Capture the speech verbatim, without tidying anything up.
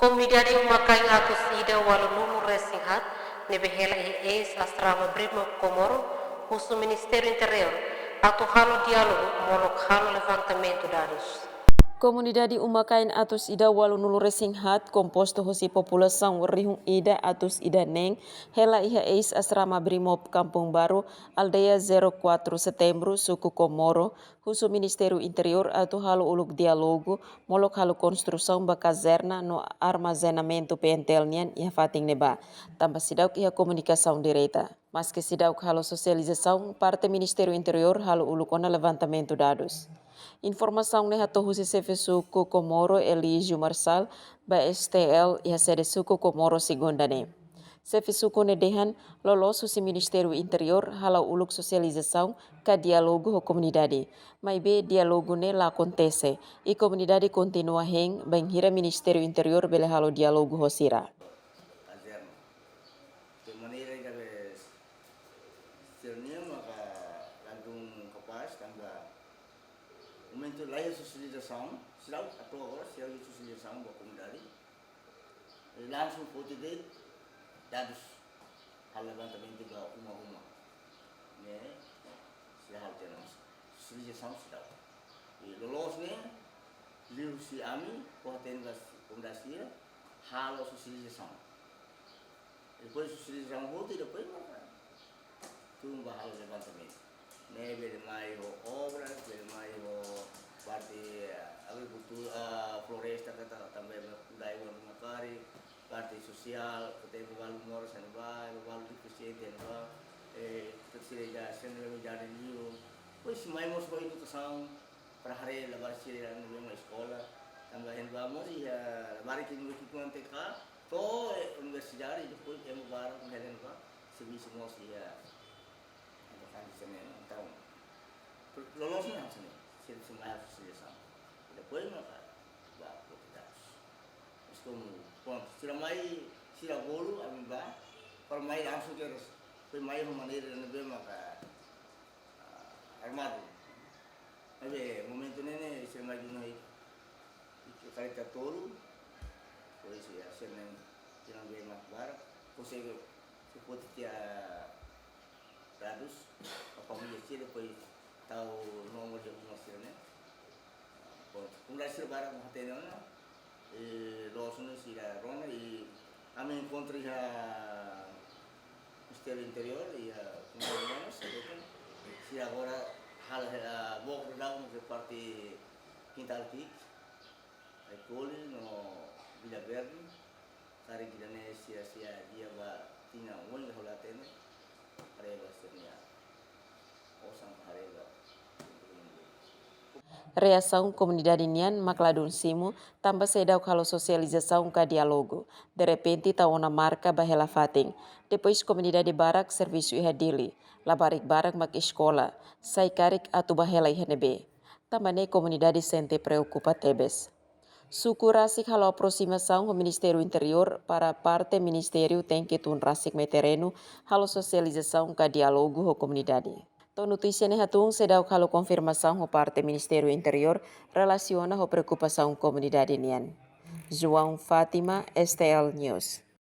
Komunidade Uma Kain atus ida ualunulu resin haat ne'ebé hela iha eis asrama Brimob Comoro husu Ministériu Interiór atu halo diálogu molok halo levantamentu dadus. Komunidade Uma Kain atus ida ualunulu resin haat, kompostu husi populasaun rihun ida atus ida neen, hela iha eis asrama Brimob Kampung Baru, aldeia zero quatro Setembru, suku Comoro, husu Ministériu Interiór atu halo uluk diálogu molok halo konstrusaun ba kazerna no armazenamentu P N T L nian iha fatin ne'ebá, tanba seidauk iha komunikasaun direta. Maske seidauk halo sosializasaun, parte Ministériu Interiór halo uluk ona levantamentu dadus. Informasaun ne'e hato'o husi xefe suku Comoro Elígio Marçal ba S T L iha sede suku Comoro, Segunda ne'e. Xefe suku ne'e dehan, loloos husi Ministériu Interiór hala'o uluk sosializasaun ka diálogu ho komunidade. Maibé diálogu ne'e la akontese, i komunidade kontinua hein bainhira Ministériu Interiór bele halo diálogu ho sira. Kazerna. De maneira que sira-nian maka ladún kapás, tanba momentu la iha sosializasaun, seidauk, to'o agora seidauk iha sosializasaun ba komunidade. I langsung foti de'it dadus, halo levantamentu ba uma-uma. Ne'e, sira halo tiha ona, sosializasaun seidauk. I loloos ne'e, liuhusi ami, fó-hatene ba komunidade sira, halo sosializasaun. Depois sosializasaun hotu, depois maka tun ba halo levantamentu. Ne'e bele mai ho obras, bele mai ho parte, eh, agrikultura, ah, floresta, ka ta-, tanba mai kudai wan makari, parte sosiál, ke tem balu moras iha ne'ebá, balu defisiente iha ne'ebá, eh, terseira idade, sira ne'ebé idade liu. Depois mai mós ho edukasaun, para haree labarik sira ne'ebé mai eskola, tanba iha ne'ebá mós iha labarik ke no ekipu T K, to'o, eh, universidade, depois ema barak mai iha ne'ebá, servisu mós iha, importante também, entaun, loloos ne'e hanesan ne'e, sira, sira mai halo sosializasaun. Depois maka ba foti dadus. Mas komu, prontu, sira mai, sira bolu, ami bá, para mai langsung ke ros, depois mai ho maneira ne'ebé maka, ah, armadu. Maibé momentu ne'e ne'e sira mai duna i, i kareta tolu, depois sira, sira ne'e, sira ne'ebé mak barak, konsege, se foti tiha dadus, ba família sira, depois tau nomor de uma sira ne'e. Prontu, komunidade sira barak mak hatene ona, i loos ona sira rona, i ami enkontru iha Ministériu Interiór, iha Komunidade Manas, sira agora hal, eh, bok dau ke parte Kintal Ki'ik, Aikoli no Vila Verde, karik ida-ne'e sia-sia dia ba tinan oin ka hola tene, haree ba sira-nia osan haree ba. Reasaun komunidade nian mak ladún simu, tanba seidauk halo sosializasaun ka diálogu. Derrepente tau ona marka ba hela fatin. Depois komunidade barak servisu iha Dili. Labarik barak mak eskola. Sai karik atu ba hela iha ne'ebé. Tanba ne'e komunidade sente preokupa tebes. Suku rasik halo aproximasaun ho Ministériu Interiór para parte ministériu tenke tun rasik mai terrenu halo sosializasaun ka diálogu ho komunidade. To'o notísia ne'e hatún seidauk halo konfirmasaun ho parte Ministériu Interiór relasiona ho preokupasaun komunidade nian. João Fátima, S T L News.